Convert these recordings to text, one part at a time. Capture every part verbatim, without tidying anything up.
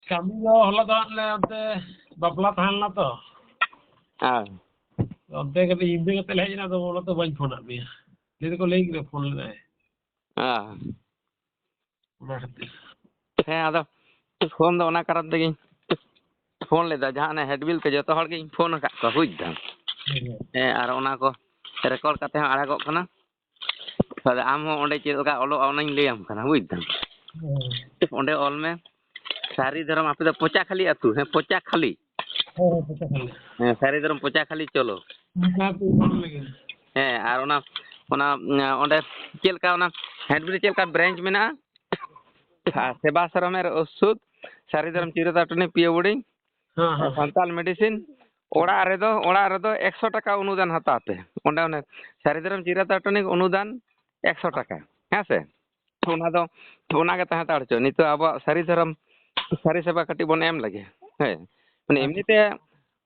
ᱠᱟᱹᱢᱤ ᱫᱚ ᱦᱚᱞᱟ ᱫᱚ ᱦᱟᱸᱜ ᱞᱮ ᱚᱱᱛᱮ ᱵᱟᱯᱞᱟ ᱛᱟᱦᱮᱸ ᱞᱮᱱᱟ ᱛᱚ᱾ ᱦᱮᱸ᱾ ᱚᱱᱛᱮ ᱠᱟᱹᱴᱤᱡ ᱧᱤᱫᱟᱹ ᱠᱟᱛᱮ ᱞᱮ ᱦᱮᱡ ᱮᱱᱟ, ᱟᱫᱚ ᱚᱱᱟᱛᱮ ᱵᱟᱹᱧ ᱯᱷᱳᱱ ᱟᱫ ᱢᱮᱭᱟ᱾ ᱞᱟᱹᱭ ᱫᱚᱠᱚ ᱞᱟᱹᱭ ᱠᱮᱫᱟ ᱯᱷᱳᱱ ᱞᱮᱫᱟᱭ᱾ ᱦᱮᱸ᱾ ᱚᱱᱟ ᱠᱷᱟᱹᱛᱤᱨ᱾ ᱦᱮᱸ, ᱟᱫᱚ ᱯᱷᱳᱱ ᱫᱚ ᱚᱱᱟ ᱠᱟᱨᱚᱱ ᱛᱮᱜᱮᱧ ᱯᱷᱳᱱ ᱞᱮᱫᱟ, ᱡᱟᱦᱟᱸ ᱚᱱᱮ head bill ᱠᱚ ᱡᱚᱛᱚ ᱦᱚᱲ ᱜᱤᱧ ᱯᱷᱳᱱ ᱟᱠᱟᱫ ᱠᱚᱣᱟ, ᱵᱩᱡᱽ ᱫᱟᱢ᱾ ᱦᱮᱸ, ᱦᱮᱸ᱾ ᱦᱮᱸ, ᱟᱨ ᱚᱱᱟ ᱠᱚ record ᱠᱟᱛᱮ ᱦᱚᱸ ᱟᱲᱟᱜᱚᱜ ᱠᱟᱱᱟ᱾ ᱛᱟᱦᱞᱮ ᱟᱢ ᱦᱚᱸ ᱚᱸᱰᱮ ᱪᱮᱫ ᱞᱮᱠᱟ ᱚᱞᱚᱜᱼᱟ, ᱚᱱᱟᱧ ᱞᱟᱹᱭᱟᱢ ᱠᱟᱱᱟ, ᱵᱩᱡᱽ ᱫᱟᱢ᱾ ᱦᱮᱸ᱾ ᱚᱸᱰᱮ ᱚᱞ ᱢᱮ, ᱥᱟᱹᱨᱤ ᱫᱷᱚᱨᱚᱢ ᱟᱯᱮ ᱫᱚ ᱯᱚᱪᱟ ᱠᱷᱟᱹᱞᱤ ᱟᱹᱛᱩ, ᱦᱮᱸ, ᱯᱚᱪᱟ ᱠᱷᱟᱹᱞᱤ᱾ ᱦᱮᱸ, ᱦᱮᱸ, ᱯᱚᱪᱟ ᱠᱷᱟᱹᱞᱤ᱾ ᱦᱮᱸ, ᱥᱟᱹᱨᱤ ᱫᱷᱚᱨᱚᱢ ᱯᱚᱪᱟ ᱠᱷᱟᱹᱞᱤ ᱪᱚᱞᱚ᱾ ᱚᱱᱠᱟ ᱠᱚ ᱚᱞ ᱞᱮᱜᱮ᱾ ᱦᱮᱸ, ᱟᱨ ᱚᱱᱟ, ᱚᱱᱟ, ᱚᱸᱰᱮ ᱪᱮᱫ ᱞᱮᱠᱟ ᱚᱱᱟ head bill ᱨᱮ ᱪᱮᱫ ᱞᱮᱠᱟ branch ᱢᱮᱱᱟᱜᱼᱟ? ᱟᱨ ᱥᱮᱵᱟ ᱥᱚᱨᱚᱢᱮᱨ ᱳᱥᱩᱫ, ᱥᱟᱹᱨᱤ ᱫᱷᱚᱨᱚᱢ ᱪᱤᱨᱟᱹᱛᱟ ᱴᱚᱱᱤ ᱯᱤᱭᱳ ᱵᱳᱨᱰᱤᱝ, ᱦᱮᱸ, ᱦᱮᱸ᱾ ᱥᱟᱱᱛᱟᱞ medicine, ᱚᱲᱟᱜ ᱨᱮᱫᱚ, ᱚᱲᱟᱜ ᱨᱮᱫᱚ ᱮᱠᱥᱚ ᱴᱟᱠᱟ ᱚᱱᱩᱫᱟᱱ ᱦᱟᱛᱟᱣ ᱯᱮ᱾ ᱚᱸᱰᱮ ᱚᱱᱮ ᱥᱟᱹᱨᱤ ᱫᱷᱚᱨᱚᱢ ᱪᱤᱨᱟᱹᱛᱟ ᱴᱚᱱᱤ ᱚᱱᱩᱫᱟᱱ ᱮᱠᱥᱚ ᱴᱟᱠᱟ, ᱦᱮᱸ ᱥᱮ? ᱚᱱᱟ ᱫᱚ, ᱚᱱᱟ ᱜᱮ ᱛᱟᱦᱮᱸ ᱦᱟᱛᱟᱲ ᱦᱚᱪᱚ᱾ ᱱᱤᱛᱚᱜ ᱟᱵᱚᱣᱟᱜ ᱥᱟᱹᱨᱤ ᱫᱷᱚᱨᱚᱢ, ᱥᱟᱹᱨᱤ ᱥᱮᱵᱟ ᱠᱟᱹᱴᱤᱡ ᱵᱚᱱ ᱮᱢ ᱞᱮᱜᱮ᱾ ᱦᱮᱸ, ᱢᱟᱱᱮ ᱮᱢᱱᱤ ᱛᱮ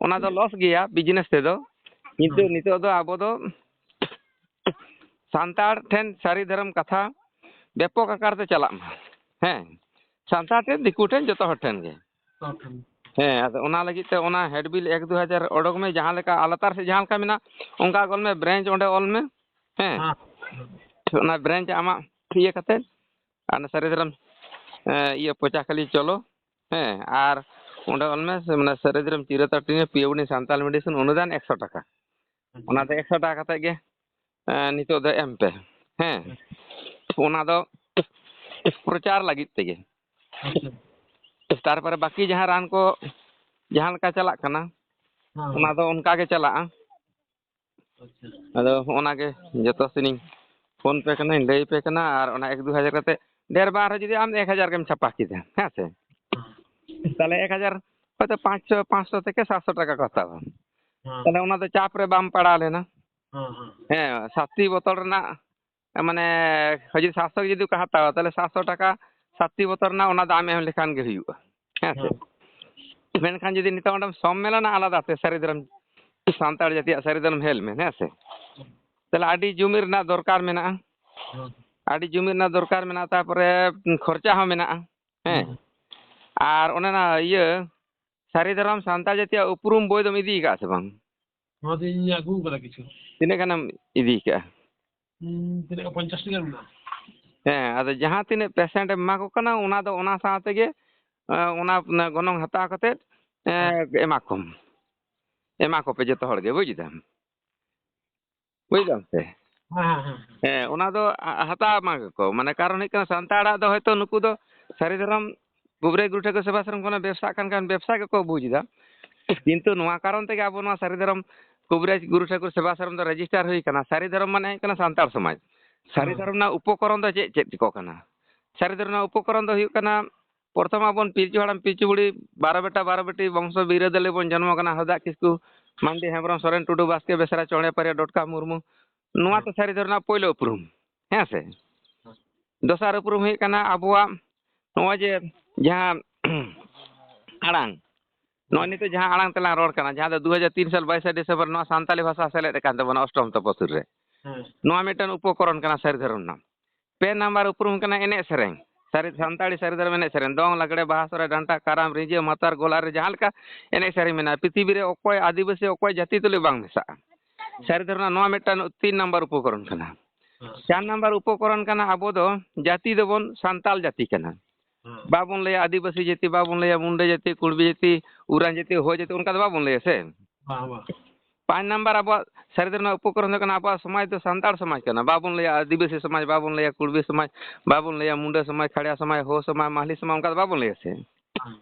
ᱚᱱᱟ ᱫᱚ loss ᱜᱮᱭᱟ business ᱛᱮᱫᱚ, ᱠᱤᱱᱛᱩ ᱦᱮᱸ᱾ ᱱᱤᱛᱚᱜ ᱫᱚ ᱟᱵᱚ ᱫᱚ ᱥᱟᱱᱛᱟᱲ ᱴᱷᱮᱱ ᱥᱟᱹᱨᱤ ᱫᱷᱚᱨᱚᱢ ᱠᱟᱛᱷᱟ ᱵᱮᱯᱚᱠ ᱟᱠᱟᱨ ᱛᱮ ᱪᱟᱞᱟᱜ ᱢᱟ᱾ ᱦᱮᱸ, ᱥᱟᱱᱛᱟᱲ ᱴᱷᱮᱱ, ᱫᱤᱠᱩ ᱴᱷᱮᱱ, ᱡᱚᱛᱚ ᱦᱚᱲ ᱴᱷᱮᱱ ᱜᱮ᱾ ᱦᱮᱸ, ᱟᱫᱚ ᱚᱱᱟ ᱞᱟᱹᱜᱤᱫ ᱛᱮ ᱚᱱᱟ head bill ᱮᱠ ᱫᱩ ᱦᱟᱡᱟᱨ ᱚᱰᱚᱠ ᱢᱮ, ᱡᱟᱦᱟᱸ ᱞᱮᱠᱟ ᱞᱟᱛᱟᱨ ᱥᱮᱫ ᱡᱟᱦᱟᱸ ᱞᱮᱠᱟ ᱢᱮᱱᱟᱜ, ᱚᱱᱠᱟ ᱜᱮ ᱚᱞ ᱢᱮ, branch ᱚᱸᱰᱮ ᱚᱞ ᱢᱮ᱾ ᱦᱮᱸ, ᱦᱮᱸ᱾ ᱚᱱᱟ branch ᱟᱢᱟᱜ ᱤᱭᱟᱹ ᱠᱟᱛᱮ, ᱟᱨ ᱚᱱᱟ ᱥᱟᱹᱨᱤ ᱫᱷᱚᱨᱚᱢ, ᱮ, ᱤᱭᱟᱹ ᱯᱚᱪᱟ ᱠᱷᱟᱹᱞᱤ ᱪᱚᱞᱚ᱾ ᱦᱮᱸ, ᱟᱨ ᱚᱸᱰᱮ ᱚᱞ ᱢᱮ, ᱥᱮ, ᱢᱟᱱᱮ, ᱥᱟᱹᱨᱤ ᱫᱷᱚᱨᱚᱢ ᱪᱤᱨᱟᱹᱛᱟ ᱴᱚᱱᱤ ᱯᱤᱭᱳ ᱵᱳᱨᱰᱤᱝ ᱥᱟᱱᱛᱟᱞ medicine ᱚᱱᱩᱫᱟᱱ ᱮᱠᱥᱚ ᱴᱟᱠᱟ᱾ ᱚᱱᱟ ᱫᱚ ᱮᱠᱥᱚ ᱴᱟᱠᱟ ᱠᱟᱛᱮ ᱜᱮ, ᱮ, ᱱᱤᱛᱚᱜ ᱫᱚ ᱮᱢ ᱯᱮ᱾ ᱦᱮᱸ, ᱚᱱᱟ ᱫᱚ ᱯᱨᱚᱪᱟᱨ ᱞᱟᱹᱜᱤᱫ ᱛᱮᱜᱮ᱾ ᱟᱪᱪᱷᱟ᱾ ᱛᱟᱨᱯᱚᱨᱮ ᱵᱟᱹᱠᱤ ᱡᱟᱦᱟᱸ ᱨᱟᱱ ᱠᱚ ᱡᱟᱦᱟᱸ ᱞᱮᱠᱟ ᱪᱟᱞᱟᱜ ᱠᱟᱱᱟ, ᱦᱮᱸ᱾ ᱚᱱᱟ ᱫᱚ ᱚᱱᱠᱟ ᱜᱮ ᱪᱟᱞᱟᱜᱼᱟ᱾ ᱟᱪᱪᱷᱟ᱾ ᱟᱫᱚ ᱦᱚᱸᱜᱼᱚ ᱱᱟ ᱜᱮ ᱡᱚᱛᱚ ᱥᱮᱱᱤᱧ ᱯᱷᱳᱱ ᱯᱮ ᱠᱟᱱᱟᱧ, ᱞᱟᱹᱭ ᱯᱮ ᱠᱟᱱᱟ, ᱟᱨ ᱚᱱᱟ ᱮᱠ ᱫᱩ ᱦᱟᱡᱟᱨ ᱠᱟᱛᱮ ᱰᱷᱮᱨ ᱵᱟᱝ ᱨᱮᱦᱚᱸ ᱡᱩᱫᱤ ᱟᱢ ᱮᱠ ᱦᱟᱡᱟᱨ ᱜᱮᱢ ᱪᱷᱟᱯᱟ ᱠᱮᱫᱟ, ᱦᱮᱸ ᱥᱮ? ᱦᱮᱸ᱾ ᱛᱟᱦᱞᱮ ᱮᱠ ᱦᱟᱡᱟᱨ ᱦᱚᱭᱛᱳ ᱯᱟᱸᱪᱥᱚ, ᱯᱟᱸᱪᱥᱚ ᱛᱷᱮᱠᱮ ᱥᱟᱛᱥᱚ ᱴᱟᱠᱟ ᱠᱚ ᱦᱟᱛᱟᱣᱟ᱾ ᱦᱮᱸ᱾ ᱛᱟᱦᱞᱮ ᱚᱱᱟ ᱫᱚ ᱪᱟᱯ ᱨᱮ ᱵᱟᱢ ᱯᱟᱲᱟᱣ ᱞᱮᱱᱟ᱾ ᱦᱮᱸ, ᱦᱮᱸ᱾ ᱦᱮᱸ, ᱥᱟᱛᱴᱤ ᱵᱚᱛᱚᱞ ᱨᱮᱱᱟᱜ, ᱢᱟᱱᱮ, ᱡᱩᱫᱤ ᱥᱟᱛᱥᱚ ᱡᱩᱫᱤ ᱠᱚ ᱦᱟᱛᱟᱣᱟ, ᱛᱟᱦᱞᱮ ᱥᱟᱛᱥᱚ ᱴᱟᱠᱟ ᱥᱟᱛᱴᱤ ᱵᱚᱛᱚᱞ ᱨᱮᱱᱟᱜ ᱚᱱᱟ ᱫᱟᱢ ᱮᱢ ᱞᱮᱠᱷᱟᱱ ᱜᱮ ᱦᱩᱭᱩᱜᱼᱟ᱾ ᱦᱮᱸ ᱥᱮ? ᱦᱮᱸ᱾ ᱢᱮᱱᱠᱷᱟᱱ ᱡᱩᱫᱤ ᱱᱤᱛᱚᱜ ᱚᱸᱰᱮᱢ ᱥᱚᱢᱢᱮᱞᱚᱱᱟ ᱟᱞᱟᱫᱟ ᱛᱮ, ᱥᱟᱹᱨᱤ ᱫᱷᱚᱨᱚᱢ ᱥᱟᱱᱛᱟᱲ ᱡᱟᱹᱛᱤᱭᱟᱜ ᱥᱟᱹᱨᱤ ᱫᱷᱚᱨᱚᱢ ᱦᱮᱞ ᱢᱮ, ᱦᱮᱸ ᱥᱮ? ᱛᱟᱦᱞᱮ ᱟᱹᱰᱤ ᱡᱩᱢᱤᱫ ᱨᱮᱱᱟᱜ ᱫᱚᱨᱠᱟᱨ ᱢᱮᱱᱟᱜᱼᱟ᱾ ᱦᱮᱸ᱾ ᱟᱹᱰᱤ ᱡᱩᱢᱤᱫ ᱨᱮᱱᱟᱜ ᱫᱚᱨᱠᱟᱨ ᱢᱮᱱᱟᱜᱼᱟ, ᱛᱟᱨᱯᱚᱨᱮ ᱠᱷᱚᱨᱪᱟ ᱦᱚᱸ ᱢᱮᱱᱟᱜᱼᱟ᱾ ᱦᱮᱸ᱾ ᱦᱮᱸ᱾ ᱟᱨ ᱚᱱᱮ ᱚᱱᱟ ᱤᱭᱟᱹ, ᱥᱟᱹᱨᱤ ᱫᱷᱚᱨᱚᱢ ᱥᱟᱱᱛᱟᱲ ᱡᱟᱹᱛᱤᱭᱟᱜ ᱩᱯᱨᱩᱢ ᱵᱳᱭ ᱫᱚᱢ ᱤᱫᱤ ᱟᱠᱟᱫᱼᱟ ᱥᱮ ᱵᱟᱝ? ᱱᱚᱣᱟ ᱫᱚ ᱤᱧ ᱟᱹᱜᱩ ᱟᱠᱟᱫᱟ ᱠᱤᱪᱷᱩ᱾ ᱛᱤᱱᱟᱹᱜ ᱜᱟᱱᱮᱢ ᱤᱫᱤ ᱟᱠᱟᱫᱼᱟ? ᱦᱩᱸ, ᱛᱤᱱᱟᱹᱜ ᱜᱟᱱ? ᱯᱚᱧᱪᱟᱥ ᱴᱤ ᱜᱟᱱ ᱢᱮᱱᱟᱜᱼᱟ᱾ ᱦᱮᱸ, ᱟᱫᱚ ᱡᱟᱦᱟᱸ ᱛᱤᱱᱟᱹᱜ ᱯᱮᱥᱮᱱᱴ ᱮᱢ ᱮᱢᱟ ᱠᱚ ᱠᱟᱱᱟ, ᱚᱱᱟ ᱫᱚ ᱚᱱᱟ ᱥᱟᱶ ᱛᱮᱜᱮ, ᱮᱸ, ᱚᱱᱟ, ᱚᱱᱟ ᱜᱚᱱᱚᱝ ᱦᱟᱛᱟᱣ ᱠᱟᱛᱮᱫ, ᱮᱸ, ᱦᱮᱸ᱾ ᱮᱢᱟ ᱠᱚᱢ᱾ ᱮᱢᱟ ᱠᱚᱯᱮ ᱡᱚᱛᱚ ᱦᱚᱲ ᱜᱮ, ᱵᱩᱡᱽ ᱫᱟᱢ? ᱵᱩᱡᱽ ᱫᱟᱢ ᱥᱮ? ᱦᱮᱸ, ᱦᱮᱸ, ᱦᱮᱸ᱾ ᱦᱮᱸ, ᱚᱱᱟ ᱫᱚ ᱟ-, ᱦᱟᱛᱟᱣ ᱮᱢᱟ ᱠᱚ᱾ ᱢᱟᱱᱮ, ᱠᱟᱨᱚᱱ ᱦᱩᱭᱩᱜ ᱠᱟᱱᱟ, ᱥᱟᱱᱛᱟᱲᱟᱜ ᱫᱚ ᱦᱚᱭᱛᱳ ᱱᱩᱠᱩ ᱫᱚ ᱥᱟᱹᱨᱤ ᱫᱷᱚᱨᱚᱢ ᱠᱩᱵᱨᱟᱡᱽ ᱜᱩᱨᱩ ᱴᱷᱟᱹᱠᱩᱨ ᱥᱮᱵᱟ ᱟᱥᱨᱚᱢ ᱠᱷᱚᱱᱟᱜ ᱵᱮᱵᱽᱥᱟᱜ ᱠᱟᱱ ᱠᱷᱟᱱ, ᱵᱮᱵᱽᱥᱟ ᱜᱮᱠᱚ ᱵᱩᱡᱽ ᱮᱫᱟ᱾ ᱠᱤᱱᱛᱩ ᱱᱚᱣᱟ ᱠᱟᱨᱚᱱ ᱛᱮᱜᱮ ᱟᱵᱚ ᱱᱚᱣᱟ ᱥᱟᱹᱨᱤ ᱫᱷᱚᱨᱚᱢ ᱠᱩᱵᱨᱟᱡᱽ ᱜᱩᱨᱩ ᱴᱷᱟᱹᱠᱩᱨ ᱥᱮᱵᱟ ᱟᱥᱨᱚᱢ ᱫᱚ ᱨᱮᱡᱤᱥᱴᱟᱨ ᱦᱩᱭ ᱠᱟᱱᱟ᱾ ᱥᱟᱹᱨᱤ ᱫᱷᱚᱨᱚᱢ ᱢᱟᱱᱮ ᱦᱩᱭᱩᱜ ᱠᱟᱱᱟ ᱥᱟᱱᱛᱟᱲ ᱥᱚᱢᱟᱡᱽ᱾ ᱥᱟᱹᱨᱤ ᱦᱮᱸ᱾ ᱫᱷᱚᱨᱚᱢ ᱨᱮᱱᱟᱜ ᱩᱯᱚᱠᱚᱨᱚᱱ ᱫᱚ ᱪᱮᱫ ᱪᱮᱫ ᱠᱚ ᱠᱟᱱᱟ? ᱥᱟᱹᱨᱤ ᱫᱷᱚᱨᱚᱢ ᱨᱮᱱᱟᱜ ᱩᱯᱚᱠᱚᱨᱚᱱ ᱫᱚ ᱦᱩᱭᱩᱜ ᱠᱟᱱᱟ, ᱯᱨᱚᱛᱷᱚᱢ ᱟᱵᱚᱱ ᱯᱤᱞᱪᱩ ᱦᱟᱲᱟᱢ ᱯᱤᱞᱪᱩ ᱵᱩᱲᱦᱤ ᱵᱟᱨᱚ ᱵᱮᱴᱟ ᱵᱟᱨᱚ ᱵᱮᱴᱤ ᱵᱚᱝᱥᱚ ᱵᱤᱨᱟᱹᱫᱟᱹᱞᱤ ᱵᱚᱱ ᱡᱚᱱᱢᱚ ᱠᱟᱱᱟ᱾ ᱦᱟᱸᱥᱫᱟᱜ ᱠᱤᱥᱠᱩ ᱢᱟᱱᱰᱤ ᱦᱮᱢᱵᱨᱚᱢ ᱥᱚᱨᱮᱱ ᱴᱩᱰᱩ ᱵᱟᱥᱠᱮ ᱵᱮᱥᱨᱟ ᱪᱚᱬᱮ ᱯᱟᱨᱮ ᱰᱚᱴᱠᱟ ᱢᱩᱨᱢᱩ᱾ ᱱᱚᱣᱟ ᱦᱮᱸ᱾ ᱛᱚ ᱥᱟᱹᱨᱤ ᱫᱷᱚᱨᱚᱢ ᱨᱮᱱᱟᱜ ᱯᱳᱭᱞᱳ ᱩᱯᱨᱩᱢ, ᱦᱮᱸ ᱥᱮ? ᱫᱚᱥᱟᱨ ᱩᱯᱨᱩᱢ ᱦᱩᱭᱩᱜ ᱠᱟᱱᱟ ᱟᱵᱚᱣᱟᱜ ᱱᱚᱜᱼᱚᱭ ᱡᱮ ᱡᱟᱦᱟᱸ ᱟᱲᱟᱝ, ᱱᱚᱜᱼᱚᱭ ᱱᱤᱛᱚᱜ ᱡᱟᱦᱟᱸ ᱟᱲᱟᱝ ᱛᱮᱞᱟᱝ ᱨᱚᱲ ᱠᱟᱱᱟ, ᱡᱟᱦᱟᱸ ᱫᱚ ᱫᱩ ᱦᱟᱡᱟᱨ ᱛᱤᱱ ᱥᱟᱞ ᱵᱟᱭᱤᱥᱮ ᱰᱤᱥᱮᱢᱵᱚᱨ ᱱᱚᱣᱟ ᱥᱟᱱᱛᱟᱞᱤ ᱵᱷᱟᱥᱟ ᱥᱮᱞᱮᱫ ᱟᱠᱟᱱ ᱛᱟᱵᱚᱱᱟ ᱚᱥᱴᱚᱢ ᱛᱚᱯᱚᱥᱩᱨ ᱨᱮ᱾ ᱦᱮᱸ᱾ ᱱᱚᱣᱟ ᱢᱤᱫᱴᱟᱝ ᱩᱯᱚᱠᱚᱨᱚᱱ ᱠᱟᱱᱟ ᱥᱟᱹᱨᱤ ᱫᱷᱚᱨᱚᱢ ᱨᱮᱱᱟᱜ᱾ ᱯᱮ ᱱᱟᱢᱵᱟᱨ ᱩᱯᱨᱩᱢ ᱠᱟᱱᱟ ᱮᱱᱮᱡ ᱥᱮᱨᱮᱧ᱾ ᱥᱟᱹᱨᱤ ᱥᱟᱱᱛᱟᱲᱤ ᱥᱟᱹᱨᱤ ᱫᱷᱚᱨᱚᱢ ᱮᱱᱮᱡ ᱥᱮᱨᱮᱧ, ᱫᱚᱝ, ᱞᱟᱜᱽᱲᱮ, ᱵᱟᱦᱟ, ᱥᱚᱦᱨᱟᱭ, ᱰᱟᱱᱴᱟ, ᱠᱟᱨᱟᱢ, ᱨᱤᱸᱡᱟᱹ, ᱢᱟᱛᱟᱨ, ᱜᱚᱞᱟᱨᱮ, ᱡᱟᱦᱟᱸ ᱞᱮᱠᱟ ᱮᱱᱮᱡ ᱥᱮᱨᱮᱧ ᱢᱮᱱᱟᱜᱼᱟ, ᱯᱨᱤᱛᱷᱤᱵᱤ ᱨᱮ ᱚᱠᱚᱭ ᱟᱹᱫᱤᱵᱟᱹᱥᱤ, ᱚᱠᱚᱭ ᱡᱟᱹᱛᱤ ᱛᱩᱞᱩᱡ ᱵᱟᱝ ᱢᱮᱥᱟᱜᱼᱟ᱾ ᱥᱟᱹᱨᱤ ᱫᱷᱚᱨᱚᱢ ᱨᱮᱱᱟᱜ ᱱᱚᱣᱟ ᱢᱤᱫᱴᱟᱝ ᱛᱤᱱ ᱱᱟᱢᱵᱟᱨ ᱩᱯᱚᱠᱚᱨᱚᱱ ᱠᱟᱱᱟ᱾ ᱦᱮᱸ᱾ ᱪᱟᱨ ᱱᱟᱢᱵᱟᱨ ᱩᱯᱚᱠᱚᱨᱚᱱ ᱠᱟᱱᱟ, ᱟᱵᱚ ᱫᱚ ᱡᱟᱹᱛᱤ ᱫᱚᱵᱚᱱ ᱥᱟᱱᱛᱟᱲ ᱡᱟᱹᱛᱤ ᱠᱟᱱᱟ᱾ ᱦᱮᱸ᱾ ᱵᱟᱵᱚᱱ ᱞᱟᱹᱭᱟ ᱟᱹᱫᱤᱵᱟᱹᱥᱤ ᱡᱟᱹᱛᱤ, ᱵᱟᱵᱚᱱ ᱞᱟᱹᱭᱟ ᱢᱩᱱᱰᱟᱹ ᱡᱟᱹᱛᱤ, ᱠᱩᱲᱵᱤ ᱡᱟᱹᱛᱤ, ᱩᱨᱟᱝ ᱡᱟᱹᱛᱤ, ᱦᱳ ᱡᱟᱹᱛᱤ, ᱚᱱᱠᱟ ᱫᱚ ᱵᱟᱵᱚᱱ ᱞᱟᱹᱭᱟ ᱥᱮ᱾ ᱵᱟᱝ, ᱵᱟᱝ᱾ ᱯᱟᱸᱪ ᱱᱟᱢᱵᱟᱨ ᱟᱵᱚᱣᱟᱜ ᱥᱟᱹᱨᱤ ᱫᱷᱚᱨᱚᱢ ᱨᱮᱱᱟᱜ ᱩᱯᱚᱠᱚᱨᱚᱱ ᱫᱚ ᱠᱟᱱᱟ, ᱟᱵᱚᱣᱟᱜ ᱥᱚᱢᱟᱡᱽ ᱫᱚ ᱥᱟᱱᱛᱟᱲ ᱥᱚᱢᱟᱡᱽ ᱠᱟᱱᱟ᱾ ᱵᱟᱵᱚᱱ ᱞᱟᱹᱭᱟ ᱟᱹᱫᱤᱵᱟᱹᱥᱤ ᱥᱚᱢᱟᱡᱽ, ᱵᱟᱵᱚᱱ ᱞᱟᱹᱭᱟ ᱠᱩᱲᱵᱤ ᱥᱚᱢᱟᱡᱽ, ᱵᱟᱵᱚᱱ ᱞᱟᱹᱭᱟ ᱢᱩᱱᱰᱟᱹ ᱥᱚᱢᱟᱡᱽ, ᱠᱷᱟᱲᱭᱟ ᱥᱚᱢᱟᱡᱽ, ᱦᱳ ᱥᱚᱢᱟᱡᱽ, ᱢᱟᱦᱞᱤ ᱥᱚᱢᱟᱡᱽ, ᱚᱱᱠᱟ ᱫᱚ ᱵᱟᱵᱚᱱ ᱞᱟᱹᱭᱟ ᱥᱮ᱾ ᱵᱟᱝ᱾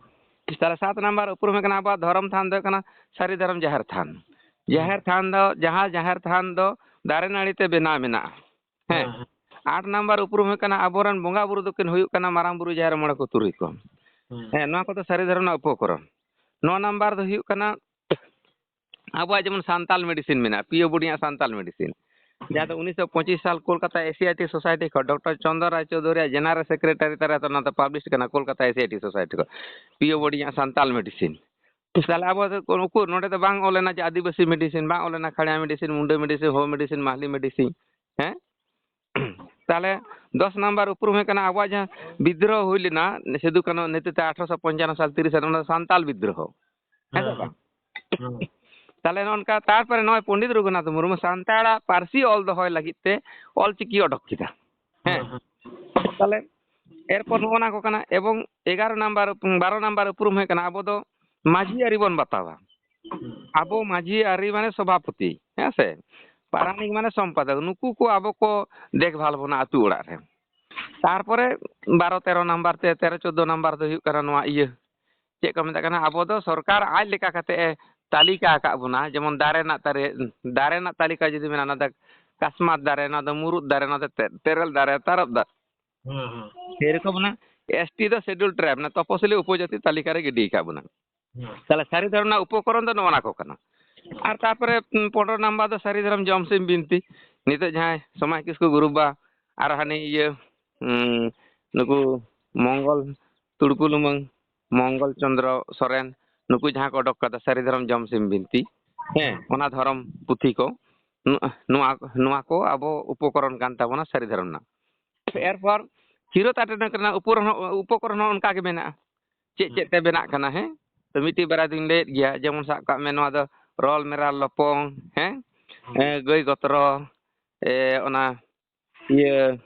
ᱛᱟᱦᱞᱮ ᱥᱟᱛ ᱱᱟᱢᱵᱟᱨ ᱩᱯᱨᱩᱢ ᱦᱩᱭᱩᱜ ᱠᱟᱱᱟ, ᱟᱵᱚᱣᱟᱜ ᱫᱷᱚᱨᱚᱢ ᱛᱷᱟᱱ ᱫᱚ ᱦᱩᱭᱩᱜ ᱠᱟᱱᱟ ᱥᱟᱹᱨᱤ ᱫᱷᱚᱨᱚᱢ ᱡᱟᱦᱮᱨ ᱛᱷᱟᱱ᱾ ᱦᱮᱸ᱾ ᱡᱟᱦᱮᱨ ᱛᱷᱟᱱ ᱫᱚ, ᱡᱟᱦᱟᱸ ᱡᱟᱦᱮᱨ ᱛᱷᱟᱱ ᱫᱚ ᱫᱟᱨᱮ ᱱᱟᱹᱲᱤ ᱛᱮ ᱵᱮᱱᱟᱣ ᱢᱮᱱᱟᱜᱼᱟ᱾ ᱦᱮᱸ᱾ ᱦᱮᱸ, ᱦᱮᱸ᱾ ᱟᱴ ᱱᱟᱢᱵᱟᱨ ᱩᱯᱨᱩᱢ ᱦᱩᱭᱩᱜ ᱠᱟᱱᱟ, ᱟᱵᱚᱨᱮᱱ ᱵᱚᱸᱜᱟ ᱵᱩᱨᱩ ᱫᱚᱠᱤᱱ ᱦᱩᱭᱩᱜ ᱠᱟᱱᱟ ᱢᱟᱨᱟᱝ ᱵᱩᱨᱩ, ᱡᱟᱦᱮᱨ ᱢᱚᱬᱮ ᱠᱚ ᱛᱩᱨᱩᱭ ᱠᱚ᱾ ᱦᱮᱸ᱾ ᱦᱮᱸ, ᱱᱚᱣᱟ ᱠᱚᱫᱚ ᱥᱟᱹᱨᱤ ᱫᱷᱚᱨᱚᱢ ᱨᱮᱱᱟᱜ ᱩᱯᱚᱠᱚᱨᱚᱱ᱾ ᱱᱚ ᱱᱟᱢᱵᱟᱨ ᱫᱚ ᱦᱩᱭᱩᱜ ᱠᱟᱱᱟ ᱟᱵᱚᱣᱟᱜ ᱡᱮᱢᱚᱱ ᱥᱟᱱᱛᱟᱞ medicine ᱢᱮᱱᱟᱜᱼᱟ, ᱯᱤ ᱳ ᱵᱳᱰᱤᱭᱟᱜ ᱥᱟᱱᱛᱟᱞ medicine, ᱡᱟᱦᱟᱸ ᱫᱚ ᱩᱱᱤᱥᱥᱚ ᱯᱚᱸᱪᱤᱥ ᱥᱟᱞ ᱠᱳᱞᱠᱟᱛᱟ ᱮᱥᱤᱭᱟᱴᱤ ᱥᱳᱥᱟᱭᱴᱤ ᱠᱷᱚᱱ ᱰᱚᱠᱴᱚᱨ ᱪᱚᱱᱫᱚᱱ ᱨᱟᱭ ᱪᱳᱣᱫᱷᱩᱨᱤᱭᱟᱜ ᱡᱮᱱᱟᱨᱮᱞ ᱥᱮᱠᱨᱮᱴᱟᱨᱤ ᱛᱟᱞᱟᱛᱮ ᱚᱱᱟ ᱫᱚ ᱯᱟᱵᱽᱞᱤᱥ ᱠᱟᱱᱟ ᱠᱳᱞᱠᱟᱛᱟ ᱮᱥᱤᱭᱟᱴᱤ ᱥᱳᱥᱟᱭᱴᱤ ᱠᱷᱚᱱ, ᱯᱤ ᱳ ᱵᱳᱰᱤᱭᱟᱜ ᱥᱟᱱᱛᱟᱞ medicine᱾ ᱛᱟᱦᱞᱮ ᱟᱵᱚ ᱫᱚ ᱩᱠᱩᱨ ᱱᱚᱰᱮ ᱫᱚ ᱵᱟᱝ ᱚᱞ ᱞᱮᱱᱟ ᱡᱮ ᱟᱹᱫᱤᱵᱟᱹᱥᱤ medicine, ᱵᱟᱝ ᱚᱞ ᱞᱮᱱᱟ ᱠᱷᱟᱲᱭᱟ medicine, ᱢᱩᱱᱰᱟᱹ medicine, ᱦᱳ medicine, ᱢᱟᱦᱞᱤ medicine, ᱦᱮᱸ? ᱛᱟᱦᱚᱞᱮ ᱫᱚᱥ ᱱᱟᱢᱵᱟᱨ ᱩᱯᱨᱩᱢ ᱦᱩᱭᱩᱜ ᱠᱟᱱᱟ ᱟᱵᱚᱣᱟᱜ ᱡᱟᱦᱟᱸ ᱵᱤᱫᱽᱫᱨᱳᱦᱚ ᱦᱩᱭ ᱞᱮᱱᱟ ᱥᱤᱫᱩ ᱠᱟᱹᱱᱦᱩ ᱱᱮᱛᱨᱤᱛᱵ ᱛᱮ ᱟᱴᱷᱨᱚᱥᱚ ᱯᱚᱧᱪᱟᱱᱱᱚ ᱥᱟᱞ ᱛᱤᱨᱤᱥ ᱥᱟᱞ, ᱚᱱᱟ ᱫᱚ ᱥᱟᱱᱛᱟᱞ ᱵᱤᱫᱽᱫᱨᱳᱦᱚ᱾ ᱦᱮᱸ ᱥᱮ ᱵᱟᱝ? ᱛᱟᱦᱚᱞᱮ ᱱᱚᱜᱼᱚ ᱱᱚᱝᱠᱟ ᱛᱟᱨᱯᱚᱨᱮ ᱱᱚᱜᱼᱚᱭ ᱯᱚᱱᱰᱤᱛ ᱨᱚᱜᱷᱩᱱᱟᱛᱷ ᱢᱩᱨᱢᱩ ᱥᱟᱱᱛᱟᱲᱟᱜ ᱯᱟᱹᱨᱥᱤ ᱚᱞ ᱫᱚᱦᱚᱭ ᱞᱟᱹᱜᱤᱫ ᱛᱮ ᱚᱞ ᱪᱤᱠᱤ ᱚᱰᱚᱠ ᱠᱮᱫᱟ᱾ ᱦᱮᱸ᱾ ᱛᱟᱦᱚᱞᱮ ᱮᱨᱯᱚᱨ ᱱᱚᱜᱼᱚ ᱱᱟ ᱠᱚ ᱠᱟᱱᱟ᱾ ᱮᱵᱚᱝ ᱮᱜᱟᱨᱚ ᱱᱟᱢᱵᱟᱨ ᱩᱯ-, ᱵᱟᱨᱚ ᱱᱟᱢᱵᱟᱨ ᱩᱯᱨᱩᱢ ᱦᱩᱭᱩᱜ ᱠᱟᱱᱟ ᱟᱵᱚ ᱫᱚ ᱢᱟᱹᱡᱷᱤ ᱟᱹᱨᱤ ᱵᱚᱱ ᱵᱟᱛᱟᱣᱟ᱾ ᱟᱵᱚ ᱢᱟᱹᱡᱷᱤ ᱟᱹᱨᱤ ᱢᱟᱱᱮ ᱥᱚᱵᱷᱟᱯᱚᱛᱤ, ᱦᱮᱸ ᱥᱮ? ᱯᱟᱨᱟᱱᱤᱠ ᱢᱟᱱᱮ ᱥᱚᱢᱯᱟᱫᱚᱠ, ᱱᱩᱠᱩ ᱠᱚ ᱟᱵᱚ ᱠᱚ ᱫᱮᱠᱷᱵᱷᱟᱞ ᱵᱚᱱᱟ ᱟᱹᱛᱩ ᱚᱲᱟᱜ ᱨᱮ᱾ ᱛᱟᱨᱯᱚᱨᱮ ᱵᱟᱨᱚ ᱛᱮᱨᱚ ᱱᱟᱢᱵᱟᱨ ᱛᱮ, ᱛᱮᱨᱚ ᱪᱳᱫᱽᱫᱳ ᱱᱟᱢᱵᱟᱨ ᱫᱚ ᱦᱩᱭᱩᱜ ᱠᱟᱱᱟ ᱱᱚᱣᱟ ᱤᱭᱟᱹ, ᱪᱮᱫ ᱠᱚ ᱢᱮᱛᱟᱜ ᱠᱟᱱᱟ, ᱟᱵᱚ ᱫᱚ ᱥᱚᱨᱠᱟᱨ ᱟᱡ ᱞᱮᱠᱟ ᱠᱟᱛᱮ ᱮ ᱛᱟᱹᱞᱤᱠᱟ ᱟᱠᱟᱫ ᱵᱚᱱᱟ, ᱡᱮᱢᱚᱱ ᱫᱟᱨᱮ ᱨᱮᱱᱟᱜ ᱛᱟᱨᱮ-, ᱫᱟᱨᱮ ᱨᱮᱱᱟᱜ ᱛᱟᱹᱞᱤᱠᱟ ᱡᱩᱫᱤ ᱢᱮᱱᱟᱜᱼᱟ, ᱚᱱᱟ ᱫᱚ ᱠᱟᱥᱢᱟᱛ ᱫᱟᱨᱮ, ᱚᱱᱟ ᱫᱚ ᱢᱩᱨᱩᱫ ᱫᱟᱨᱮ, ᱚᱱᱟ ᱫᱚ ᱛᱮ-, ᱛᱮᱨᱮᱞ ᱫᱟᱨᱮ, ᱛᱟᱨᱚᱵ ᱫᱟᱨᱮ᱾ ᱦᱩᱸ, ᱦᱩᱸ᱾ ᱥᱮᱨᱚᱠᱚᱢ ᱚᱱᱟ ᱮᱥ ᱴᱤ ᱫᱚ ᱥᱮᱰᱩᱞ ᱴᱨᱟᱭᱤᱵᱽ, ᱢᱟᱱᱮ ᱛᱚᱯᱚᱥᱤᱞᱤ ᱩᱯᱚᱡᱟᱹᱛᱤ ᱛᱟᱹᱞᱤᱠᱟ ᱨᱮ ᱜᱤᱰᱤ ᱟᱠᱟᱫ ᱵᱚᱱᱟ᱾ ᱦᱩᱸ᱾ ᱛᱟᱦᱚᱞᱮ ᱥᱟᱹᱨᱤ ᱫᱷᱚᱨᱚᱢ ᱨᱮᱱᱟᱜ ᱩᱯᱚᱠᱚᱨᱚᱱ ᱫᱚ ᱱᱚᱜᱼᱚ ᱱᱟ ᱠᱚ ᱠᱟᱱᱟ᱾ ᱟᱨ ᱛᱟᱨᱯᱚᱨᱮ, ᱩᱸ, ᱯᱚᱱᱨᱚ ᱱᱟᱢᱵᱟᱨ ᱫᱚ ᱥᱟᱹᱨᱤ ᱫᱷᱚᱨᱚᱢ ᱡᱚᱢ ᱥᱤᱢ ᱵᱤᱱᱛᱤ᱾ ᱱᱤᱛᱚᱜ ᱡᱟᱦᱟᱸᱭ ᱥᱚᱢᱟᱡᱽ ᱠᱤᱥᱠᱩ ᱜᱩᱨᱩ ᱵᱟ ᱟᱨ ᱦᱟᱹᱱᱤ ᱤᱭᱟᱹ, ᱩᱸ, ᱱᱩᱠᱩ ᱢᱚᱝᱜᱚᱞ ᱛᱩᱲᱠᱩ ᱞᱩᱢᱟᱹᱝ, ᱢᱚᱝᱜᱚᱞ ᱪᱚᱸᱫᱽᱨᱚ ᱥᱚᱨᱮᱱ, ᱱᱩᱠᱩ ᱡᱟᱦᱟᱸ ᱠᱚ ᱚᱰᱚᱠ ᱠᱟᱫᱟ ᱥᱟᱹᱨᱤ ᱫᱷᱚᱨᱚᱢ ᱡᱚᱢ ᱥᱤᱢ ᱵᱤᱱᱛᱤ, ᱦᱮᱸ, ᱚᱱᱟ ᱫᱷᱚᱨᱚᱢ ᱯᱩᱛᱷᱤ ᱠᱚ, ᱱᱚ-, ᱱᱚᱣᱟ, ᱱᱚᱣᱟ ᱠᱚ ᱟᱵᱚ ᱩᱯᱚᱠᱚᱨᱚᱱ ᱠᱟᱱ ᱛᱟᱵᱚᱱᱟ ᱥᱟᱹᱨᱤ ᱫᱷᱚᱨᱚᱢ ᱨᱮᱱᱟᱜ᱾ ᱮᱨᱯᱚᱨ ᱥᱤᱨᱚᱛ ᱟᱴᱮᱫ ᱨᱮᱱᱟᱜ ᱩᱯᱚᱨᱚᱱ ᱦᱚᱸ, ᱩᱯᱚᱠᱚᱨᱚᱱ ᱦᱚᱸ ᱚᱱᱠᱟ ᱜᱮ ᱢᱮᱱᱟᱜᱼᱟ᱾ ᱪᱮᱫ ᱪᱮᱫ ᱛᱮ ᱵᱮᱱᱟᱜ ᱠᱟᱱᱟ, ᱦᱮᱸ? ᱛᱚ ᱢᱤᱫᱴᱤᱡ ᱵᱟᱨᱭᱟ ᱫᱩᱧ ᱞᱟᱹᱭᱮᱫ ᱜᱮᱭᱟ, ᱡᱮᱢᱚᱱ ᱥᱟᱵ ᱠᱟᱜ ᱢᱮ ᱱᱚᱣᱟ ᱫᱚ ᱨᱚᱞ ᱢᱮᱨᱟᱞ ᱞᱚᱯᱚᱝ, ᱦᱮᱸ? ᱮ, ᱜᱟᱹᱭ ᱜᱚᱛᱨᱚ, ᱮ, ᱚᱱᱟ ᱤᱭᱟᱹ,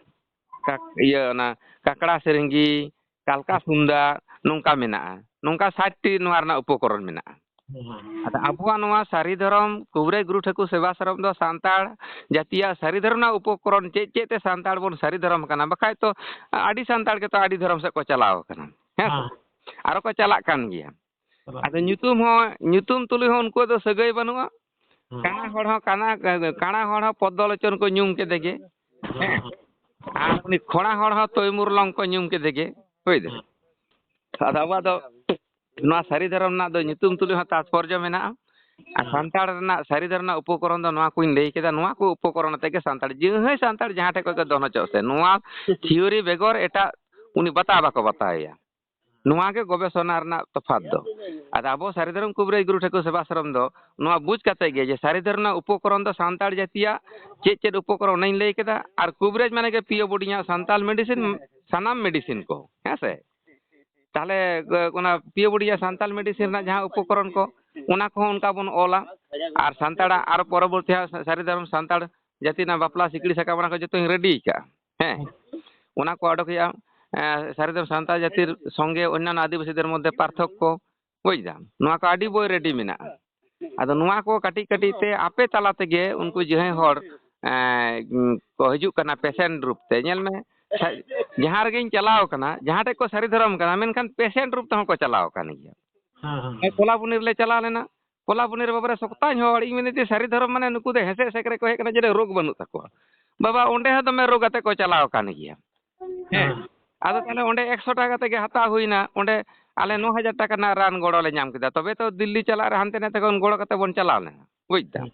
ᱠᱟᱠ-, ᱤᱭᱟᱹ, ᱚᱱᱟ ᱠᱟᱠᱲᱟ ᱥᱮᱨᱮᱧᱜᱤ, ᱠᱟᱞᱠᱟ ᱥᱩᱱᱫᱟ, ᱱᱚᱝᱠᱟ ᱢᱮᱱᱟᱜᱼᱟ᱾ ᱱᱚᱝᱠᱟ ᱥᱟᱴ ᱴᱤ ᱱᱚᱣᱟ ᱨᱮᱱᱟᱜ ᱩᱯᱚᱠᱚᱨᱚᱱ ᱢᱮᱱᱟᱜᱼᱟ᱾ ᱦᱩᱸ, ᱦᱩᱸ᱾ ᱟᱫᱚ ᱟᱵᱚᱣᱟᱜ ᱱᱚᱣᱟ ᱥᱟᱹᱨᱤ ᱫᱷᱚᱨᱚᱢ ᱠᱩᱵᱨᱟᱹᱭ ᱜᱩᱨᱩ ᱴᱷᱟᱹᱠᱩᱨ ᱥᱮᱵᱟ ᱥᱟᱨᱚᱢ ᱫᱚ ᱥᱟᱱᱛᱟᱲ ᱡᱟᱹᱛᱤᱭᱟᱜ ᱥᱟᱹᱨᱤ ᱫᱷᱚᱨᱚᱢ ᱨᱮᱱᱟᱜ ᱩᱯᱚᱠᱚᱨᱚᱱ ᱪᱮᱫ ᱪᱮᱫ ᱛᱮ ᱥᱟᱱᱛᱟᱲ ᱵᱚᱱ ᱥᱟᱹᱨᱤ ᱫᱷᱚᱨᱚᱢ ᱠᱟᱱᱟ? ᱵᱟᱠᱷᱟᱡ ᱛᱚ ᱟᱹᱰᱤ ᱥᱟᱱᱛᱟᱲ ᱜᱮᱛᱚ ᱟᱹᱰᱤ ᱫᱷᱚᱨᱚᱢ ᱥᱮᱫ ᱠᱚ ᱪᱟᱞᱟᱣ ᱠᱟᱱᱟ, ᱦᱮᱸ ᱥᱮ? ᱦᱮᱸ᱾ ᱟᱨᱚ ᱠᱚ ᱪᱟᱞᱟᱜ ᱠᱟᱱ ᱜᱮᱭᱟ᱾ ᱪᱟᱞᱟᱜ ᱟᱫᱚ ᱠᱟᱱᱟ᱾ ᱧᱩᱛᱩᱢ ᱦᱚᱸ, ᱧᱩᱛᱩᱢ ᱛᱩᱞᱩᱡ ᱦᱚᱸ ᱩᱱᱠᱩᱣᱟᱜ ᱫᱚ ᱥᱟᱹᱜᱟᱹᱭ ᱵᱟᱹᱱᱩᱜᱼᱟ᱾ ᱦᱮᱸ᱾ ᱠᱟᱬᱟ ᱦᱚᱲ ᱦᱚᱸ ᱠᱟᱬᱟ, ᱠᱟᱬᱟ ᱦᱚᱲ ᱦᱚᱸ ᱯᱚᱫᱽᱫᱚᱞᱳᱪᱚᱱ ᱠᱚ ᱧᱩᱢ ᱠᱮᱫᱮ ᱜᱮ᱾ ᱦᱮᱸ᱾ ᱦᱮᱸ᱾ ᱟᱨ ᱩᱱᱤ ᱠᱷᱚᱲᱟ ᱦᱚᱲ ᱦᱚᱸ ᱛᱚᱭᱢᱩᱨ ᱞᱚᱝ ᱠᱚ ᱧᱩᱢ ᱠᱮᱫᱮ ᱜᱮ᱾ ᱦᱳᱭ ᱫᱚ᱾ ᱦᱮᱸ᱾ ᱟᱫᱚ ᱟᱵᱚᱣᱟᱜ ᱫᱚ ᱱᱚᱣᱟ ᱥᱟᱹᱨᱤ ᱫᱷᱚᱨᱚᱢ ᱨᱮᱱᱟᱜ ᱫᱚ ᱧᱩᱛᱩᱢ ᱛᱩᱞᱩᱡ ᱦᱚᱸ ᱛᱟᱛᱯᱚᱨᱡᱚ ᱢᱮᱱᱟᱜᱼᱟ᱾ ᱟᱨ ᱦᱮᱸ᱾ ᱥᱟᱱᱛᱟᱲ ᱨᱮᱱᱟᱜ ᱥᱟᱹᱨᱤ ᱫᱷᱚᱨᱚᱢ ᱨᱮᱱᱟᱜ ᱩᱯᱚᱠᱚᱨᱚᱱ ᱫᱚ ᱱᱚᱣᱟ ᱠᱚᱧ ᱞᱟᱹᱭ ᱠᱮᱫᱟ, ᱱᱚᱣᱟ ᱠᱚ ᱩᱯᱚᱠᱚᱨᱚᱱ ᱟᱛᱮ ᱜᱮ ᱥᱟᱱᱛᱟᱲ, ᱡᱟᱹᱦᱟᱹᱭ ᱥᱟᱱᱛᱟᱲ ᱡᱟᱦᱟᱸ ᱴᱷᱮᱡ ᱠᱷᱚᱡ ᱜᱮ ᱫᱚᱱ ᱦᱚᱪᱚᱜ ᱥᱮ, ᱱᱚᱣᱟ ᱛᱷᱤᱭᱳᱨᱤ ᱵᱮᱜᱚᱨ ᱮᱴᱟᱜ ᱩᱱᱤ ᱵᱟᱛᱟ ᱵᱟᱠᱚ ᱵᱟᱛᱟᱭᱟ᱾ ᱱᱚᱣᱟ ᱜᱮ ᱜᱚᱵᱮᱥᱚᱱᱟ ᱨᱮᱱᱟᱜ ᱛᱚᱯᱷᱟᱛ ᱫᱚ᱾ ᱟᱫᱚ ᱟᱵᱚ ᱥᱟᱹᱨᱤ ᱫᱷᱚᱨᱚᱢ ᱠᱩᱵᱨᱟᱹᱡ ᱜᱩᱨᱩ ᱴᱷᱟᱹᱠᱩᱨ ᱥᱮᱵᱟᱥᱨᱚᱢ ᱫᱚ ᱱᱚᱣᱟ ᱵᱩᱡᱽ ᱠᱟᱛᱮ ᱜᱮ ᱡᱮ ᱥᱟᱹᱨᱤ ᱫᱷᱚᱨᱚᱢ ᱨᱮᱱᱟᱜ ᱩᱯᱚᱠᱚᱨᱚᱱ ᱫᱚ ᱥᱟᱱᱛᱟᱲ ᱡᱟᱹᱛᱤᱭᱟᱜ ᱪᱮᱫ ᱪᱮᱫ ᱩᱯᱚᱠᱚᱨᱚᱱ ᱚᱱᱟᱧ ᱞᱟᱹᱭ ᱠᱮᱫᱟ, ᱟᱨ ᱠᱩᱵᱨᱟᱹᱡ ᱢᱟᱱᱮ ᱜᱮ ᱯᱤᱭᱳ ᱵᱳᱰᱤ ᱨᱮᱱᱟᱜ ᱥᱟᱱᱛᱟᱲ ᱢᱮᱰᱤᱥᱤᱱ, ᱥᱟᱱᱟᱢ ᱢᱮᱰᱤᱥᱤᱱ ᱠᱚ, ᱦᱮᱸ ᱥᱮ? ᱛᱟᱦᱚᱞᱮ ᱚᱱᱟ ᱯᱤᱭᱳ ᱵᱳᱰᱤ ᱨᱮᱭᱟᱜ ᱥᱟᱱᱛᱟᱲ ᱢᱮᱰᱤᱥᱤᱱ ᱨᱮᱱᱟᱜ ᱡᱟᱦᱟᱸ ᱩᱯᱚᱠᱚᱨᱚᱱ ᱠᱚ, ᱚᱱᱟ ᱠᱚᱦᱚᱸ ᱚᱱᱠᱟ ᱵᱚᱱ ᱚᱞᱟ᱾ ᱟᱨ ᱥᱟᱱᱛᱟᱲᱟᱜ ᱟᱨᱚ ᱯᱚᱨᱚᱵᱚᱨᱛᱤ ᱦᱟᱸᱜ ᱥᱟᱹᱨᱤ ᱫᱷᱚᱨᱚᱢ ᱥᱟᱱᱛᱟᱲ ᱡᱟᱹᱛᱤ ᱨᱮᱱᱟᱜ ᱵᱟᱯᱞᱟ ᱥᱤᱠᱲᱤ ᱥᱟᱠᱟᱢ, ᱚᱱᱟ ᱠᱚ ᱡᱚᱛᱚᱧ ᱨᱮᱰᱤ ᱠᱟᱜᱼᱟ᱾ ᱦᱮᱸ, ᱚᱱᱟ ᱠᱚ ᱚᱰᱚᱠ ᱦᱩᱭᱩᱜᱼᱟ᱾ ᱮᱸ, ᱥᱟᱹᱨᱤ ᱫᱷᱚᱨᱚᱢ ᱥᱟᱱᱛᱟᱲ ᱡᱟᱹᱛᱤ ᱥᱚᱸᱜᱮ ᱚᱱᱭᱟᱱᱚ ᱟᱹᱫᱤᱵᱟᱹᱥᱤ ᱫᱷᱚᱨᱢᱚ ᱢᱚᱫᱽᱫᱷᱮ ᱯᱟᱨᱛᱷᱚᱠᱠᱚ, ᱵᱩᱡᱽ ᱫᱟᱢ, ᱱᱚᱣᱟ ᱠᱚ ᱟᱹᱰᱤ ᱵᱳᱭ ᱨᱮᱰᱤ ᱢᱮᱱᱟᱜᱼᱟ᱾ ᱟᱫᱚ ᱱᱚᱣᱟ ᱠᱚ ᱠᱟᱹᱴᱤᱡ ᱠᱟᱹᱴᱤᱡ ᱛᱮ ᱟᱯᱮ ᱛᱟᱞᱟ ᱛᱮᱜᱮ ᱩᱱᱠᱩ ᱡᱟᱦᱟᱸᱭ ᱦᱚᱲ, ᱮᱸ, ᱠᱚ ᱦᱤᱡᱩᱜ ᱠᱟᱱᱟ ᱯᱮᱥᱮᱱᱴ ᱨᱩᱯ ᱛᱮ, ᱧᱮᱞ ᱢᱮ, ᱥᱟ-, ᱡᱟᱦᱟᱸ ᱨᱮᱜᱮᱧ ᱪᱟᱞᱟᱣ ᱠᱟᱱᱟ, ᱡᱟᱦᱟᱸ ᱴᱷᱮᱡ ᱠᱚ ᱥᱟᱹᱨᱤ ᱫᱷᱚᱨᱚᱢ ᱠᱟᱱᱟ, ᱢᱮᱱᱠᱷᱟᱱ ᱯᱮᱥᱮᱱᱴ ᱨᱩᱯ ᱛᱮᱦᱚᱸ ᱠᱚ ᱪᱟᱞᱟᱣ ᱟᱠᱟᱱ ᱜᱮᱭᱟ᱾ ᱦᱮᱸ, ᱦᱮᱸ᱾ ᱦᱮᱸ, ᱠᱚᱞᱟᱵᱚᱱᱤ ᱨᱮᱞᱮ ᱪᱟᱞᱟᱣ ᱞᱮᱱᱟ᱾ ᱠᱚᱞᱟᱵᱚᱱᱤ ᱨᱮ ᱵᱟᱵᱟᱨᱮ ᱥᱚᱠᱛᱟᱧ ᱦᱚᱲ, ᱤᱧ ᱢᱮᱱᱫᱟᱹᱧ ᱡᱮ ᱥᱟᱹᱨᱤ ᱫᱷᱚᱨᱚᱢ ᱢᱟᱱᱮ ᱱᱩᱠᱩ ᱫᱚ ᱦᱮᱸᱥᱮ ᱮᱥᱮᱠ ᱨᱮᱠᱚ ᱦᱮᱡ ᱠᱟᱱᱟ, ᱡᱮ ᱨᱳᱜᱽ ᱵᱟᱹᱱᱩᱜ ᱛᱟᱠᱚᱣᱟ᱾ ᱵᱟᱵᱟ, ᱚᱸᱰᱮ ᱦᱚᱸ ᱫᱚᱢᱮ ᱨᱳᱜᱽ ᱟᱛᱮ ᱠᱚ ᱪᱟᱞᱟᱣ ᱟᱠᱟᱱ ᱜᱮᱭᱟ᱾ ᱦᱮᱸ᱾ ᱦᱮᱸ᱾ ᱟᱫᱚ ᱛᱟᱦᱚᱞᱮ ᱚᱸᱰᱮ ᱮᱠᱥᱚ ᱴᱟᱠᱟ ᱠᱟᱛᱮ ᱜᱮ ᱦᱟᱛᱟᱣ ᱦᱩᱭᱱᱟ, ᱚᱸᱰᱮ ᱟᱞᱮ ᱱᱚ ᱦᱟᱡᱟᱨ ᱴᱟᱠᱟ ᱨᱮᱱᱟᱜ ᱨᱟᱱ ᱜᱚᱲᱚ ᱞᱮ ᱧᱟᱢ ᱠᱮᱫᱟ᱾ ᱛᱚᱵᱮ ᱛᱚ ᱫᱤᱞᱞᱤ ᱪᱟᱞᱟᱜ ᱨᱮ ᱦᱟᱱᱛᱮ ᱱᱟᱛᱮ ᱠᱷᱚᱱ ᱜᱚᱲᱚ ᱠᱟᱛᱮ ᱵᱚᱱ ᱪᱟᱞᱟᱣ ᱞᱮᱱᱟ, ᱵᱩᱡᱽ ᱫᱟᱢ᱾ ᱦᱮᱸ᱾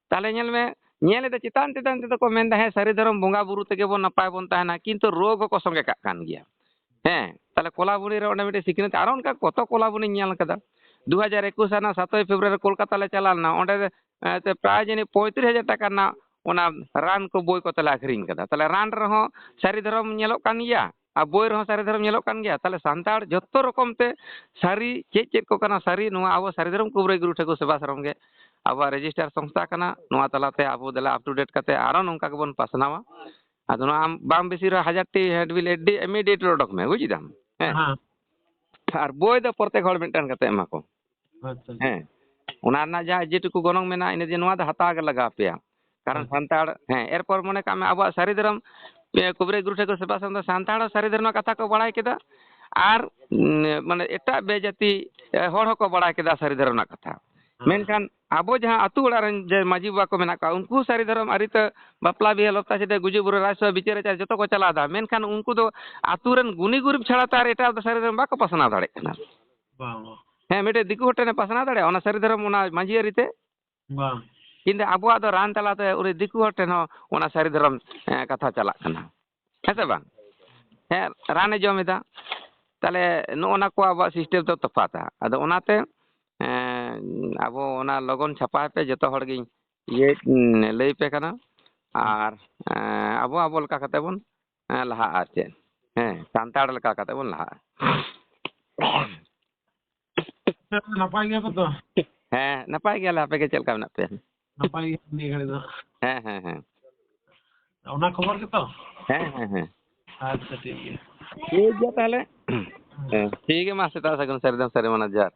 ᱛᱟᱦᱚᱞᱮ ᱧᱮᱞ ᱢᱮ, ᱧᱮᱞ ᱮᱫᱟ ᱪᱮᱛᱟᱱ ᱪᱮᱛᱟᱱ ᱛᱮᱫᱚ ᱠᱚ ᱢᱮᱱᱫᱟ, ᱦᱮᱸ, ᱥᱟᱹᱨᱤ ᱫᱷᱚᱨᱚᱢ ᱵᱚᱸᱜᱟ ᱵᱩᱨᱩ ᱛᱮᱜᱮ ᱵᱚᱱ ᱱᱟᱯᱟᱭ ᱵᱚᱱ ᱛᱟᱦᱮᱱᱟ, ᱠᱤᱱᱛᱩ ᱨᱳᱜᱽ ᱦᱚᱸᱠᱚ ᱥᱚᱸᱜᱮ ᱠᱟᱜ ᱠᱟᱱ ᱜᱮᱭᱟ᱾ ᱦᱮᱸ, ᱛᱟᱦᱚᱞᱮ ᱠᱚᱞᱟᱵᱚᱱᱤ ᱨᱮ ᱚᱸᱰᱮ ᱢᱤᱫᱴᱮᱡ ᱥᱤᱠᱷᱱᱟᱹᱛ, ᱟᱨᱚ ᱚᱱᱠᱟ ᱠᱚᱛᱚ ᱠᱚᱞᱟᱵᱚᱱᱤᱧ ᱧᱮᱞ ᱠᱟᱫᱟ᱾ ᱫᱩ ᱦᱟᱡᱟᱨ ᱮᱠᱩᱥ ᱨᱮᱱᱟᱜ ᱥᱟᱛᱳᱭ ᱯᱷᱮᱵᱽᱨᱩᱣᱟᱨᱤ ᱨᱮ ᱠᱳᱞᱠᱟᱛᱟ ᱞᱮ ᱪᱟᱞᱟᱣ ᱞᱮᱱᱟ, ᱚᱸᱰᱮ, ᱮ, ᱛᱮ ᱯᱨᱟᱭ ᱡᱟᱹᱱᱤᱡ ᱯᱚᱸᱭᱛᱨᱤᱥ ᱦᱟᱡᱟᱨ ᱴᱟᱠᱟ ᱨᱮᱱᱟᱜ ᱚᱱᱟ ᱨᱟᱱ ᱠᱚ ᱵᱳᱭ ᱠᱚᱛᱮ ᱞᱮ ᱟᱠᱷᱨᱤᱧ ᱠᱟᱫᱟ᱾ ᱛᱟᱦᱚᱞᱮ ᱨᱟᱱ ᱨᱮᱦᱚᱸ ᱥᱟᱹᱨᱤ ᱫᱷᱚᱨᱚᱢ ᱧᱮᱞᱚᱜ ᱠᱟᱱ ᱜᱮᱭᱟ, ᱟᱨ ᱵᱳᱭ ᱨᱮᱦᱚᱸ ᱥᱟᱹᱨᱤ ᱫᱷᱚᱨᱚᱢ ᱧᱮᱞᱚᱜ ᱠᱟᱱ ᱜᱮᱭᱟ᱾ ᱛᱟᱦᱚᱞᱮ ᱥᱟᱱᱛᱟᱲ ᱡᱚᱛᱚ ᱨᱚᱠᱚᱢ ᱛᱮ ᱥᱟᱹᱨᱤ ᱪᱮᱫ ᱪᱮᱫ ᱠᱚ ᱠᱟᱱᱟ ᱥᱟᱹᱨᱤ, ᱱᱚᱣᱟ ᱟᱵᱚ ᱥᱟᱹᱨᱤ ᱫᱷᱚᱨᱚᱢ ᱠᱩᱵᱨᱟᱹᱭ ᱜᱩᱨᱩ ᱴᱷᱟᱹᱠᱩᱨ ᱥᱮᱵᱟᱥᱨᱚᱢ ᱜᱮ ᱟᱵᱚᱣᱟᱜ ᱨᱮᱡᱤᱥᱴᱟᱨ ᱥᱚᱝᱥᱛᱷᱟ ᱠᱟᱱᱟ᱾ ᱱᱚᱣᱟ ᱛᱟᱞᱟᱛᱮ ᱟᱵᱚ ᱫᱮᱞᱟ up to date ᱠᱟᱛᱮ ᱟᱨᱚ ᱱᱚᱝᱠᱟ ᱜᱮᱵᱚᱱ ᱯᱟᱥᱱᱟᱣᱟ᱾ ᱟᱫᱚ ᱱᱚᱣᱟ ᱟᱢ ᱵᱟᱝ ᱵᱮᱥᱤ ᱨᱮᱦᱚᱸ ᱦᱟᱡᱟᱨ ᱴᱤ handbill ᱮᱰᱤ-, immediate ᱚᱰᱚᱠ ᱢᱮ, ᱵᱩᱡ ᱫᱟᱢ? ᱦᱮᱸ᱾ ᱦᱮᱸ᱾ ᱟᱨ ᱵᱳᱭ ᱫᱚ ᱯᱨᱚᱛᱮᱠ ᱦᱚᱲ ᱢᱤᱫᱴᱟᱝ ᱠᱟᱛᱮ ᱮᱢᱟ ᱠᱚ᱾ ᱟᱪᱪᱷᱟ, ᱟᱪᱪᱷᱟ᱾ ᱦᱮᱸ᱾ ᱚᱱᱟ ᱨᱮᱱᱟᱜ ᱡᱟᱦᱟᱸ ᱡᱮᱴᱩᱠᱩ ᱜᱚᱱᱚᱝ ᱢᱮᱱᱟᱜᱼᱟ, ᱤᱱᱟᱹ ᱡᱮ ᱱᱚᱣᱟ ᱫᱚ ᱦᱟᱛᱟᱣ ᱜᱮ ᱞᱟᱜᱟᱣ ᱯᱮᱭᱟ᱾ ᱠᱟᱨᱚᱱ ᱦᱮᱸ᱾ ᱥᱟᱱᱛᱟᱲ, ᱦᱮᱸ, ᱮᱨᱯᱚᱨ ᱢᱚᱱᱮ ᱠᱟᱜ ᱢᱮ ᱟᱵᱚᱣᱟᱜ ᱥᱟᱹᱨᱤ ᱫᱷᱚᱨᱚᱢ, ᱮ, ᱠᱩᱵᱨᱟᱹᱭ ᱜᱩᱨᱩ ᱴᱷᱟᱹᱠᱩᱨ ᱥᱮᱵᱟ ᱥᱚᱝᱜᱷ ᱫᱚ ᱥᱟᱱᱛᱟᱲ ᱦᱚᱸ ᱥᱟᱹᱨᱤ ᱫᱷᱚᱨᱚᱢ ᱨᱮᱱᱟᱜ ᱠᱟᱛᱷᱟ ᱠᱚ ᱵᱟᱲᱟᱭ ᱠᱮᱫᱟ ᱟᱨ, ᱩᱸ, ᱢᱟᱱᱮ ᱮᱴᱟᱜ ᱵᱮᱡᱟᱹᱛᱤ, ᱮ, ᱦᱚᱲ ᱦᱚᱸᱠᱚ ᱵᱟᱲᱟᱭ ᱠᱮᱫᱟ ᱥᱟᱹᱨᱤ ᱫᱷᱚᱨᱚᱢ ᱨᱮᱱᱟᱜ ᱠᱟᱛᱷᱟ᱾ ᱦᱮᱸ᱾ ᱢᱮᱱᱠᱷᱟᱱ ᱟᱵᱚ ᱡᱟᱦᱟᱸ ᱟᱹᱛᱩ ᱚᱲᱟᱜ ᱨᱮᱱ ᱡᱮ ᱢᱟᱹᱡᱷᱤ ᱵᱟᱵᱟ ᱠᱚ ᱢᱮᱱᱟᱜ ᱠᱚᱣᱟ, ᱩᱱᱠᱩ ᱥᱟᱹᱨᱤ ᱫᱷᱚᱨᱚᱢ ᱟᱹᱨᱤ ᱛᱮ ᱵᱟᱯᱞᱟ ᱵᱤᱦᱟᱹ ᱞᱚᱯᱛᱟ ᱪᱷᱟᱹᱴᱭᱟᱹ ᱜᱩᱡᱩᱜ ᱵᱩᱨᱩ ᱨᱟᱡᱽᱥᱚᱵᱷᱟ ᱵᱤᱪᱟᱹᱨ ᱟᱪᱟᱨ ᱡᱚᱛᱚ ᱠᱚ ᱪᱟᱞᱟᱣ ᱮᱫᱟ, ᱢᱮᱱᱠᱷᱟᱱ ᱩᱱᱠᱩ ᱫᱚ ᱟᱹᱛᱩ ᱨᱮᱱ ᱜᱩᱱᱤ ᱜᱩᱨᱤᱵ ᱪᱷᱟᱲᱟ ᱛᱚ ᱟᱨ ᱮᱴᱟᱜ ᱫᱚ ᱥᱟᱹᱨᱤ ᱫᱷᱚᱨᱚᱢ ᱵᱟᱠᱚ ᱯᱟᱥᱱᱟᱣ ᱫᱟᱲᱮᱭᱟᱜ ᱠᱟᱱᱟ᱾ ᱵᱟᱝ, ᱵᱟᱝ᱾ ᱦᱮᱸ, ᱢᱤᱫᱴᱮᱡ ᱫᱤᱠᱩ ᱦᱚᱲ ᱴᱷᱮᱱᱮ ᱯᱟᱥᱱᱟᱣ ᱫᱟᱲᱮᱭᱟᱜᱼᱟ ᱚᱱᱟ ᱥᱟᱹᱨᱤ ᱫᱷᱚᱨᱚᱢ ᱚᱱᱟ ᱢᱟᱹᱡᱷᱤ ᱟᱹᱨᱤ ᱛᱮ? ᱵᱟᱝ᱾ ᱠᱤᱱᱛᱩ ᱟᱵᱚᱣᱟᱜ ᱫᱚ ᱨᱟᱱ ᱛᱟᱞᱟᱛᱮ ᱩᱱᱤ ᱫᱤᱠᱩ ᱦᱚᱲ ᱴᱷᱮᱱ ᱦᱚᱸ ᱚᱱᱟ ᱥᱟᱹᱨᱤ ᱫᱷᱚᱨᱚᱢ, ᱮᱸ, ᱠᱟᱛᱷᱟ ᱪᱟᱞᱟᱜ ᱠᱟᱱᱟ᱾ ᱦᱮᱸ ᱥᱮ ᱵᱟᱝ? ᱦᱮᱸ, ᱨᱟᱱᱮ ᱡᱚᱢ ᱮᱫᱟ᱾ ᱛᱟᱦᱚᱞᱮ ᱱᱚᱜᱼᱚ ᱱᱟ ᱠᱚ ᱟᱵᱚᱣᱟᱜ ᱥᱤᱥᱴᱮᱢ ᱫᱚ ᱛᱚᱯᱷᱟᱛᱟ᱾ ᱟᱫᱚ ᱚᱱᱟᱛᱮ ᱮᱸ, ᱟᱵᱚ ᱚᱱᱟ ᱞᱚᱜᱚᱱ ᱪᱷᱟᱯᱟᱭ ᱯᱮ, ᱡᱚᱛᱚ ᱦᱚᱲ ᱜᱤᱧ ᱤᱭᱟᱹ, ᱩᱸ, ᱞᱟᱹᱭ ᱯᱮ ᱠᱟᱱᱟ᱾ ᱟᱨ ᱮᱸ, ᱟᱵᱚ ᱟᱵᱚ ᱞᱮᱠᱟ ᱠᱟᱛᱮ ᱵᱚᱱ ᱮᱸ, ᱞᱟᱦᱟᱜᱼᱟ᱾ ᱟᱨ ᱪᱮᱫ, ᱦᱮᱸ, ᱥᱟᱱᱛᱟᱲ ᱞᱮᱠᱟ ᱠᱟᱛᱮ ᱵᱚᱱ ᱞᱟᱦᱟᱜᱼᱟ᱾ ᱱᱟᱯᱟᱭ ᱜᱮᱭᱟ ᱯᱮ ᱛᱚ? ᱦᱮᱸ, ᱱᱟᱯᱟᱭ ᱜᱮᱭᱟᱞᱮ᱾ ᱟᱯᱮ ᱜᱮ ᱪᱮᱫ ᱞᱮᱠᱟ ᱢᱮᱱᱟᱜ ᱯᱮᱭᱟ? ᱱᱟᱯᱟᱭ ᱜᱮ ᱱᱤᱭᱟᱹ ᱜᱷᱟᱹᱲᱤ ᱫᱚ᱾ ᱦᱮᱸ, ᱦᱮᱸ, ᱦᱮᱸ᱾ ᱚᱱᱟ ᱠᱷᱚᱵᱚᱨ ᱜᱮᱛᱚ? ᱦᱮᱸ, ᱦᱮᱸ, ᱦᱮᱸ᱾ ᱟᱪᱪᱷᱟ, ᱴᱷᱤᱠ ᱜᱮᱭᱟ᱾ ᱴᱷᱤᱠ ᱜᱮᱭᱟ ᱛᱟᱦᱚᱞᱮ᱾ ᱦᱮᱸ, ᱴᱷᱤᱠ ᱜᱮᱭᱟ, ᱢᱟ ᱥᱮᱛᱟᱜ ᱥᱟᱹᱜᱩᱱ ᱥᱟᱹᱨᱤ ᱫᱚᱢ ᱥᱟᱹᱨᱤ ᱢᱟᱱᱟ, ᱡᱚᱦᱟᱨ᱾